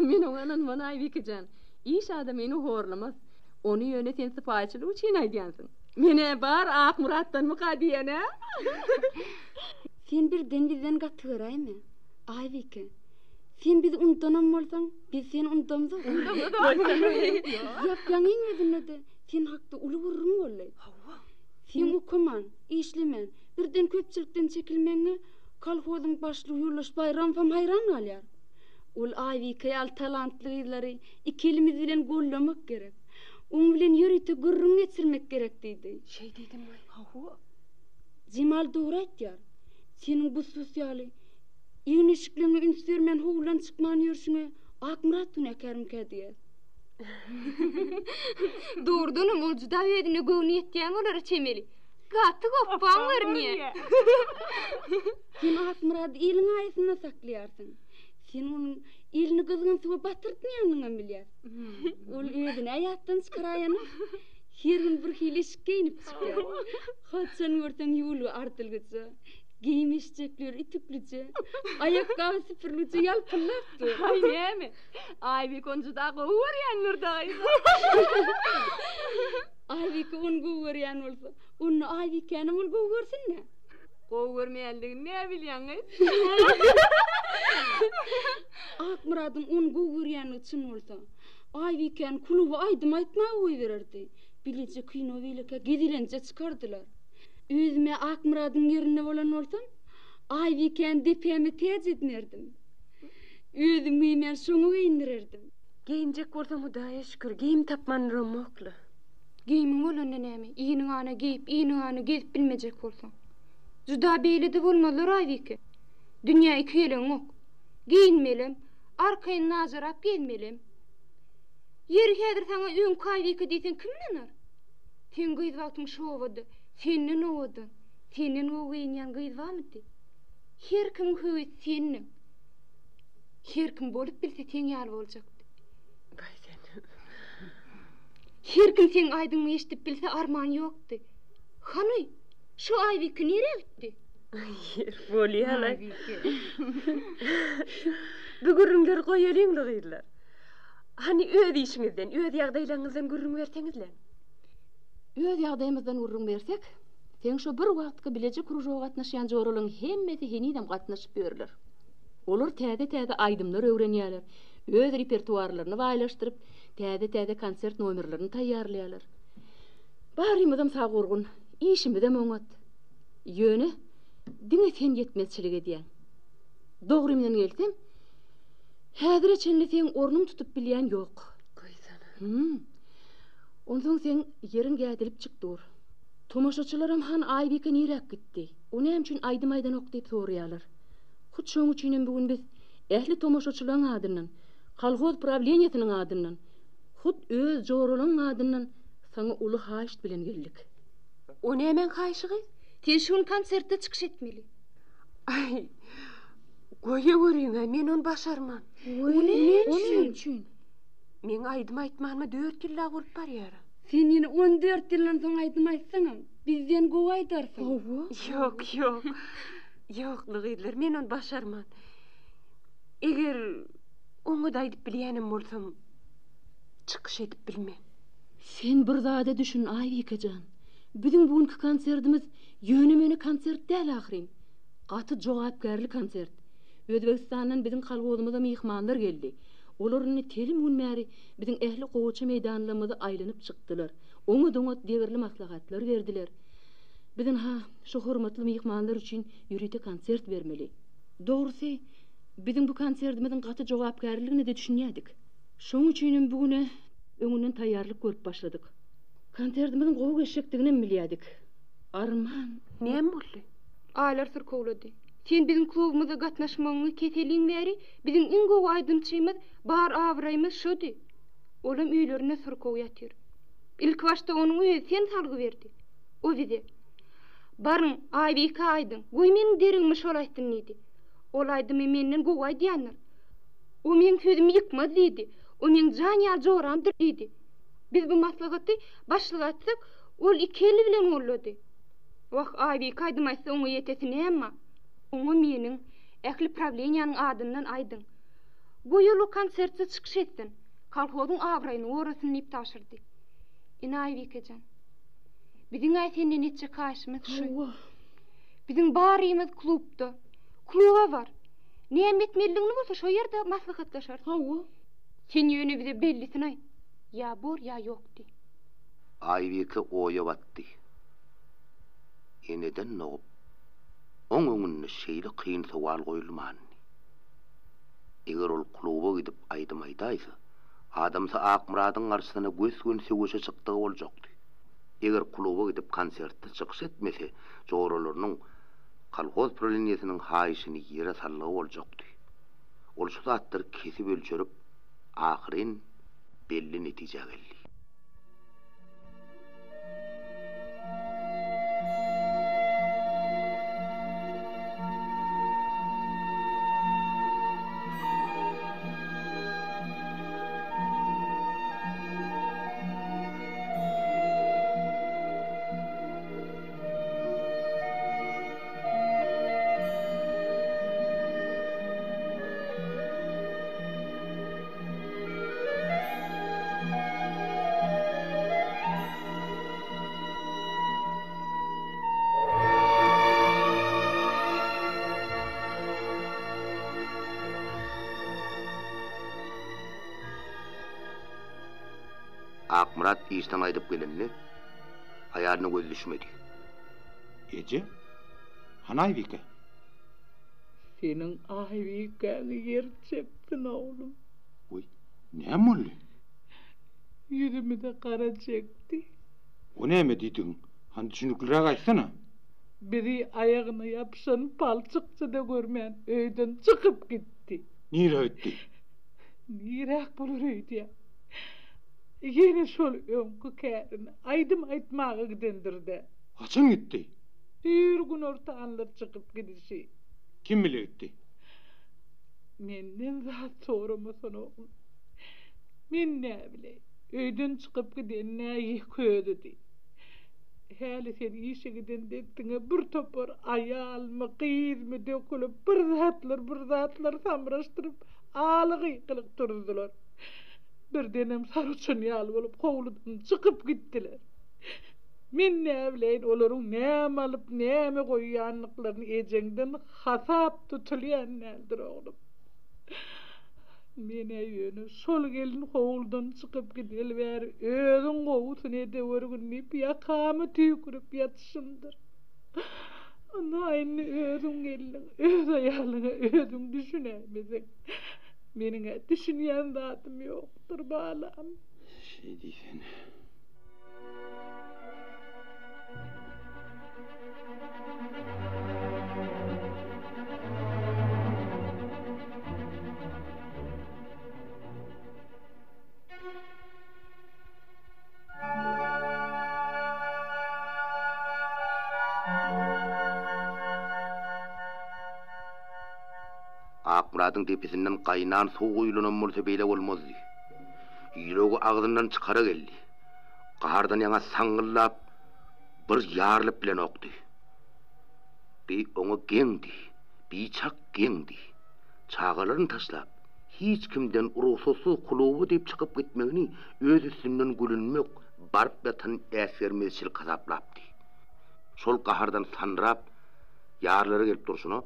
Men oňa ynanman, Aýbike jan. Iş adamyny horlamaz. Ony ýöne sen sypaýyçylyk üçin aýdýansyň. Men-ä bar Akmyratdanmyka diýen-ä. Sen birden bizden gaty göräýme, Aýbike. Sen bizi unudanam bolsaň, biz seni unudamzok. Ýap-ýaňyň özünde-de sen hakda uly gürrüň boldy. Hawa. Seň okaman, işlemän, birden köpçülikden çekilmegiňe kolhozyň başlygy Ýoldaş Baýramowam haýran galýar. Ol Aýbike ýaly talantly gyzlary iki elimiz bilen gollamak gerek. Oň bilen ýörite gürrüň geçirmek gerek diýdi. Şeý diýdimmi? Hawa. Jemal dogry aýtýar. Seniň bu sus ýaly egin-eşikleňe üns bermän howludan çykman ýörşüňe Akmyrat günäkärmikä diýýär. Dogrudanam ol juda özüne göwni ýetýän bolara çemeli. Gaty gopbaň görünýär. Sen Akmyrady iliň aýasynda saklaýarsyň. Sen onuň elini gyzgyn suwa batyrtmaýanyňam bilýäs. Ol özüni-ä ýatdan çykaraýanok. Her gün bir hili eşik geýnip çykýar. Haçan görseň ýuwulgy ardylgyja. Geýim-eşjekleri ütüklije, aýakgaby süpürlije ýalpyldap dur. Aý näme? Aýbike ony juda gowy görýändir daýza. Aýbike ony gowy görýän bolsa, onda Aýbikänem ol gowy görsün-dä. Gowy görmeýänligini nä bilýäň gyz? Akmyradyň ony gowy görýänligi çyn bolsa, Aýbikäni kluba aýdym aýtmaga goýbererdi. Bileje kino beýlekä gezelenje çykardylar. Özüm-ä Akmyradyň ýerinde bolan bolsam, Aýbikäni depäme täç edinerdim. Özüm geýmän şoňa geýindirerdim. Geýinjek bolsam Hudaýa şükür, geýim tapman duramok-la. Geýimiň bolanda näme, iniňana geýip, iniňana gezip bilmejek bolsaň. Juda beýle-de bolmazlar Aýbike. Dünýä iki geleňok. Geýinmelem, arkaýyn najarap gezmelem. Ýeri häzir saňa öňki Aýbike diýseň kim ynanar? Seň gyz wagtyň şobada senden owadan, senden gowy geýinýän gyz barmydy? Her kimiň höwesi sendiň. Her kim bolup bilse seň ýaly boljakdy. Baý sen. Her kim seň aýdymyňy eşidip bilse arman ýokdy. Hany, şo Aýbike nirä gitdi? Ýer bolýa-laý. Bu gürrüňleri goýalyň-la gyzlar. Hany öz işiňizden, öz ýagdaýlaryňyzdan gürrüň berseňizläň. Öz ýagdaýymyzdan gürrüň bersek, seň şo bir wagtky bileje kružoga gatnaşýan joralaryň hemmesi henizem gatnaşyp ýörler. Olar täze-täze aýdymlar öwrenýärler, öz repertuarlaryny baýlaşdyryp, täze-täze konsert nomerlerini taýýarlaýarlar. Barymyzam sag-gurgun, işimizem oňat. Ýöne, diňe sen ýetmezçilik edýäň. Dogrymdan gelsem, Häzire çenli seň ornuň tutup bilýän ýok. Goýsana. Hüm. Onsoň seň ýeriň gädilipjik dur. Tomaşaçylaram han Aýbike niräk gitdi? O näme üçin aýdym aýdanok diýip soraýarlar. Hut şoň üçinem bu gün biz ähli tomaşaçylaň adyndan, kolhoz prawleniýesiniň adyndan, hut öz joralaň adyndan saňa uly haýyşt bilen geldik. O nämäň haýyşy gyz? Sen şu gün konsertde çykyş etmeli. Aý, Goýaweriň-ä, men ony başarman. O näme üçin? Meň aýdym aýtmanyma dört ýyl-a bolup barýar. Sen ýene on dört ýyldan soň aýdym aýtsaňam, bizden gowy aýdarsyň. Hawa. Ýok, ýok. Ýokly gyzlar, men ony başarman. Eger oňat aýdyp bilýänem bolsam, çykyş edip bilmen. Sen bir zada düşün, Aýbike jan. Biziň bu günki konsertimiz ýöne-möne konsert däl ahyryn. Gaty jogapkärli konsert. Özbegistandan biziň kolhozymyza myhmanlar geldi. Olar indi telim gün bäri biziň ähli gowaça meýdanlarymyzy aýlanyp çykdylar. Oňat-oňat degerli maslahatlar berdiler. Biz ynha, şu hormatly myhmanlar üçin ýörite konsert bermeli. Dogrusy, biziň bu konsertimiziň gaty jogapkärliligine-de düşünýärdik. Şoň üçinem bu güne öňünden taýýarlyk görüp başladyk. Konsertimiziň gowy geçjekdiginem bilýärdik. Arman. Näme boldy? Aýlar syrkawlady. Sen biziň klubymyza gatnaşmagyňy keseliň bäri biziň iň gowy aýdymçymyz, bar abraýymyz şody. Olam öýlerinde syrkaw ýatyr. Ilkibaşda onuň özi seni salgy berdi. O bize, Baryň, Aýbike aýdyň, goý meniň deregime şol aýtsyn diýdi. Ol aýdymy menden gowy aýdýandyr. O meň sözümi ýykmaz diýdi. O meň jan ýaly joramdyr diýdi. Biz bu maslahaty başlyga aýtsak, ol iki eli bilen gollady. Wah, Aýbike aýdym aýtsa oňa ýetesi näme bar? Oňa meniň, ähli prawleniýäniň adyndan aýdyň. Goý ol o konsertde çykyş etsin, kolhozyň abraýyny gorasyn diýip tabşyrdy. Ine Aýbike jan. Biziň-ä senden etjek haýyşymyz şu. Hawa. Biziň barymyz klubda. Kluba bar. Näme etmelidigini bolsa şo ýerde maslahatlaşarys. Hawa. Sen ýöne bize bellisini aýt. Ýa bor, ýa ýok diý. Aýbike oýa batdy. Eneden dogup, oň öňünde şeýle kyn sowal goýulmandy. Eger ol kluba gidip aýdym aýdaýsa, adamsy Akmyradyň garşysyna gös-göni söweşe çykdygy boljakdy. Eger kluba gidip konsertde çykyş etmese, joralarynyň, kolhoz prawleniýesiniň haýyşyny ýere saldygy boljakdy. Ol şu zatlary kesip-ölçerip, ahyryn belli netijä geldi. Akmyrat işden gaýdyp gelende, aýalyna gözi düşmedi. Eje, hany Aýbike? Seniň Aýbikäňi ýer çeksin, oglum. Wiý, näme boldy? Ýüzümize gara çekdi. O näme diýdigiň? Hany düşünikliräk aýtsana. Bizi aýagyna ýapyşan palçykça-da görmän öýden çykyp gitdi. Nirä gitdi? Niräk bolar öýdýäň? Ýene şol öňki kärine, aýdym aýtmaga gidendir-dä. Haçan gitdi? Düýr günortanlar çykyp gidişi. Kim bile gitdi? Menden zat soramasana oglum. Men näbileýin. Öýden çykyp giden-ä ýeke özüdi. Häli sen işe giden dessiňe bir topar aýalmy, gyzmy dökülip, bir zatlar, bir zatlar samraşdyryp, aly gykylyk turuzdylar. Birdenem sar uçan ýaly bolup howludan çykyp gitdiler. Men näbileýin olaryň näme alyp, näme goýýandyklaryny ejeňden hasap tutulýan däldir, oglum. Men-ä ýöne şol gelin howludan çykyp gideli bäri özüň gowusyny edewürgin diýip ýakamy tüýkürip ýatyşymdyr. Ynha indi özüň geldiň, öz aýalyňa özüň düşünäýmeseň, meniň-ä düşünýän zadym ýokdur, balam. Şeý diýsene. Akmyradyň depesinden gaýnan suw guýlanam bolsa beýle bolmazdy. Ýüregi agzyndan çykara geldi. Gahardan ýaňa saňňyldap, bir ýarylyp bilenokdy. Bi oňa geňdi, biçak geňdi. Çagalaryny taşlap, hiç kimden rugsatsyz kluba diýip çykyp gitmegini öz üstünden gülünmek, baryp ýatan äsgermezçilik hasaplapdy. Şol gahardan sandyrap, ýarylara gelip durşuna,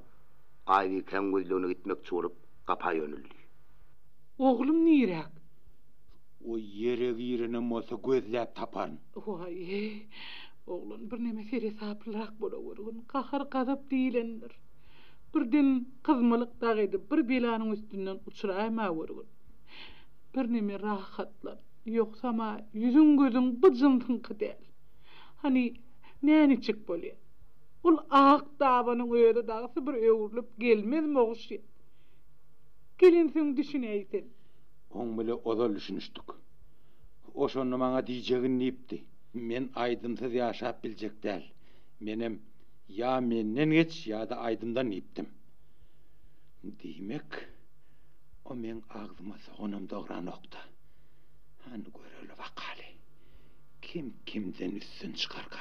Aýbikäň gözlegine gitmekçi bolup, gapa ýöneldi. Oglum niräk? O ýere girenem bolsa gözläp taparyn. Waý, oglan birneme seresaplyrak bolawurgyn. Gahar-gazap diýlendir. Birden gyzmalyk dagy edip, bir belanyň üstünden uçraýmawurgyn. Birneme rahatlan. Ýogsam-a ýüzüň-gözüň bu jynsyňky däl. Hany, näniçik bolýa? Ol ak dabanyň özi dagysy bir öwrülip gelmezmi oguşýa? Gelensoň düşünäý sen. Oň bile ozal düşünişdik. O şonda maňa diýjegini diýipdi. Men aýdymsyz ýaşap biljek däl. Menem ýa menden geç ýa-da aýdymdan diýipdim. Diýmek, o meň agzyma soganam dogranok-da. Hany göreli bakaly, kim kimden üstün çykarka.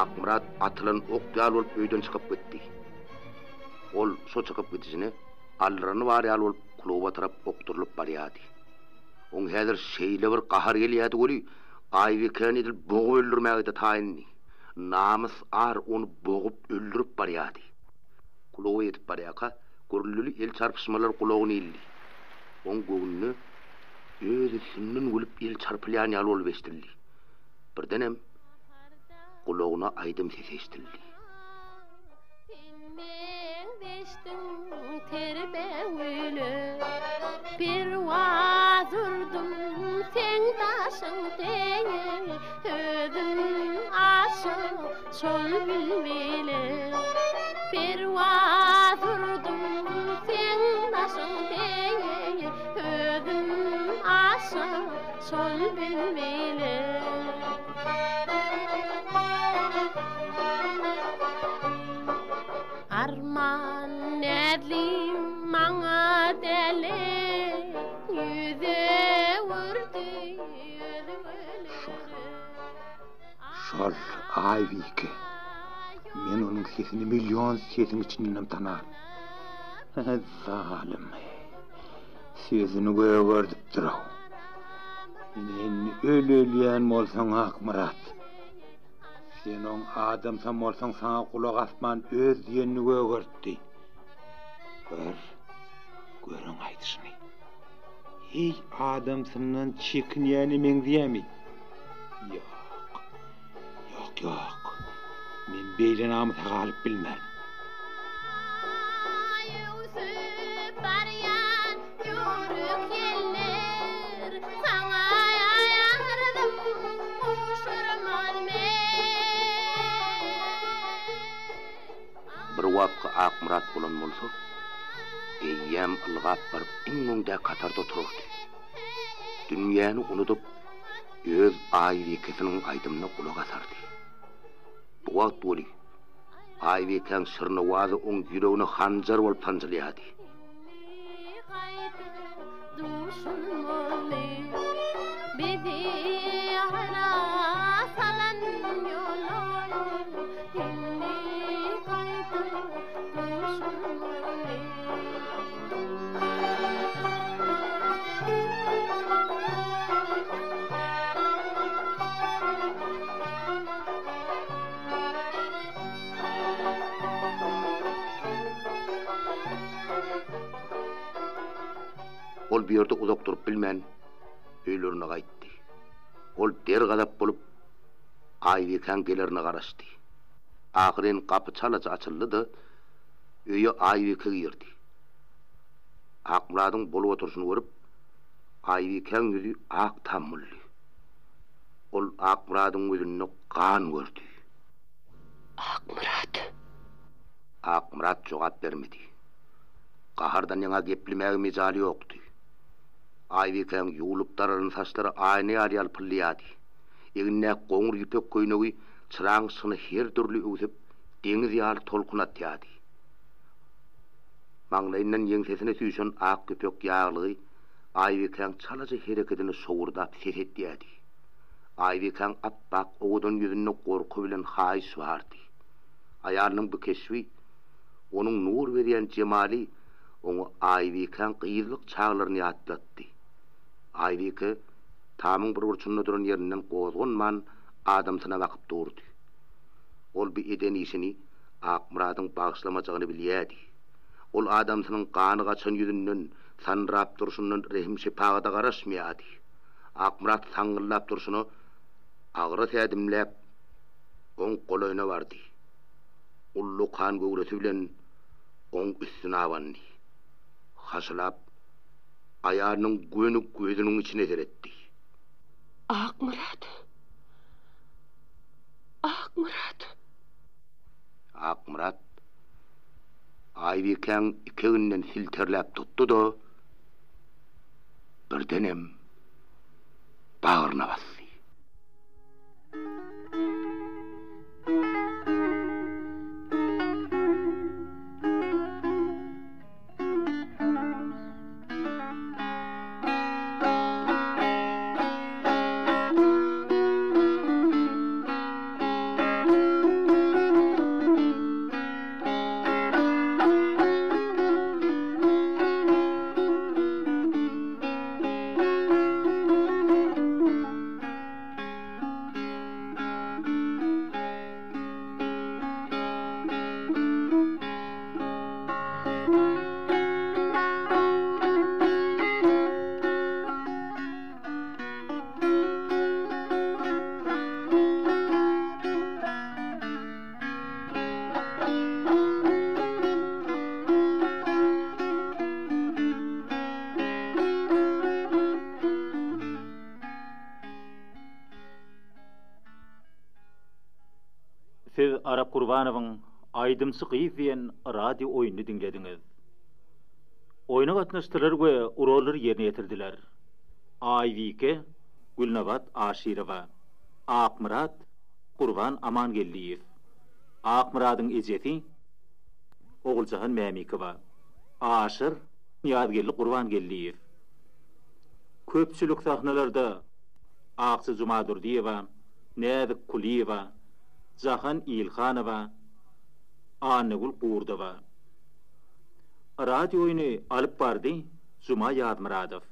Akmyrat atylan ok ýaly bolup öýden çykyp gitdi. Ol şo çykyp gidişine galdyrany bar ýaly bolup kluba tarap okdurylyp barýardy. Oň häzir şeýle bir gahary gelýärdi weli, Aýbikäni edil bogup öldürmäge-de taýyndy. Namys-ar ony bogup öldürip barýardy. Kluba ýetip barýarka, gürrüldili el çarpyşmalar gulagyna ildi. Oň göwnüne öz üstünden gülüp el çarpylýan ýaly bolup eşidildi. Birdenem gulagyna aýdym sesi eşidildi. Sen meňzeşdiň terbegüle, Perwaz urdum seň daşyň deňe, Özüm aşyk şol bilbile. Perwaz urdum seň daşyň deňe, Özüm aşyk şol bilbile. Arman näzlim maňa däli ýüze urdy Şol, şol Aýbike. Men onuň sesini million sesiň içindenem tanaryn. Zalym. Sesini gögerdipdir-ow. Ine indi öl ölýän bolsaň Akmyrat. Sen oň adamsam bolsaň saňa gulak asman öz diýenini gögertdi. Gör, gör oň aýdyşyny. Heý adamsyndan çekinýäne meňzeýämi? Ýok. Ýok, ýok. Men beýle namysa galyp bilmen. Öwsüp barýan ýüwrük ýeller, Saňa ýardym gowşurman men. Bir wagtky Akmyrat bolan bolsa, eýýäm ylgap baryp iň öňdäki hatarda oturardy. Dünýäni unudyp, öz Aýbikesiniň aýdymyna gulak asardy. Bu wagt weli, Aýbikäň şirin owazy oň ýüregine hanjar bolup sanjylýardy. Duşunmaly bizi aýra salan ýola indi gaýdyp duşunmaly. Ol bu ýerde uzak durup bilmän, öýlerine gaýtdy. Ol dergazap bolup, Aýbikäň gelerine garaşdy. Ahyryn gapy çalaja açyldy-da, öýe Aýbike girdi. Akmyradyň bolup oturyşyny görüp, Aýbikäň ýüzi ak tam boldy. Ol Akmyradyň gözünde gan gördi. Akmyrat! Akmyrat jogap bermedi. Gahardan ýaňa geplemäge mejaly ýokdy. Aýbikäň ýuwlup daralan saçlary aýna ýaly ýalpyldaýardy. Egnindäki goňur ýüpek köýnegi çyraň yşygyna her dürli öwsüp, deňiz ýaly tolkun atýardy. Maňlaýyndan ýeňsesine süýşen ak ýüpek ýaglygy Aýbikäň çalaja herekedine şowurdap ses edýärdi. Aýbikäň ap-ak owadan ýüzünde gorky bilen haýyş bardy. Aýalynyň bu keşbi, onuň nur berýän jemaly oňa Aýbikäň gyzlyk çaglaryny ýatlatdy. Aýbike tamyň bir burçunda duran ýerinden gozganman adamsyna bakyp durdy. Ol bu eden işini Akmyradyň bagyşlamajagyny bilýärdi. Ol adamsynyň gany gaçan ýüzünden, sandyrap durşundan rehim-şepagata garaşmaýardy. Akmyrat saňňyldap durşuna agras ädimläp, oň golaýyna bardy. Ullakan göwresi bilen oň üstüne abandy. Haşylap, aýalynyň göni gözüniň içine seretdi. Akmyrat! Akmyrat! Akmyrat Aýbikäň ikeginden silterläp tutdy-da, birdenem bagryna basdy. Siz Arap Gurbanowyň Aýdymçy gyz diýen radio oýnuny diňlediňiz. Oýna gatnaşdylar we rollary ýerine ýetirdiler. Aýbike, Gülnabat Aşyrowa, Akmyrat, Gurban Amangeldiýew, Akmyradyň ejesi, Oguljahan Mämikowa, Aşyr, Nyýazgeldi Gurbangeldiýew. Köpçülik sahnalarda Akja Jumadurdyýewa, Näzik Kulyýewa, Jahan Ilhanowa, Annagül Gurdowa. Radio oýny alyp bardy Juma Ýazmyradow.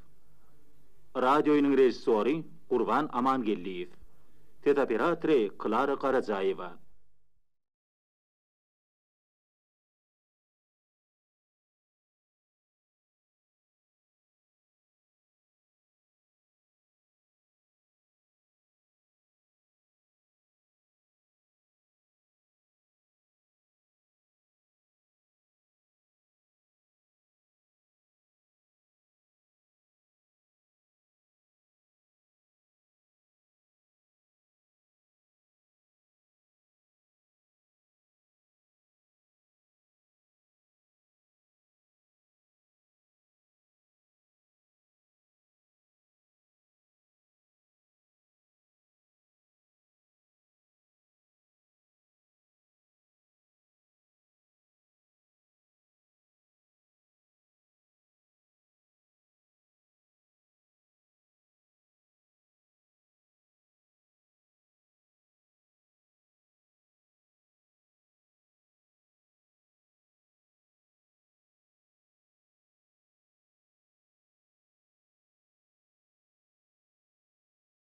Radio oýnuň režissýory Gurban Amangeldiýew. Ses operatory Klara Garajaýewa.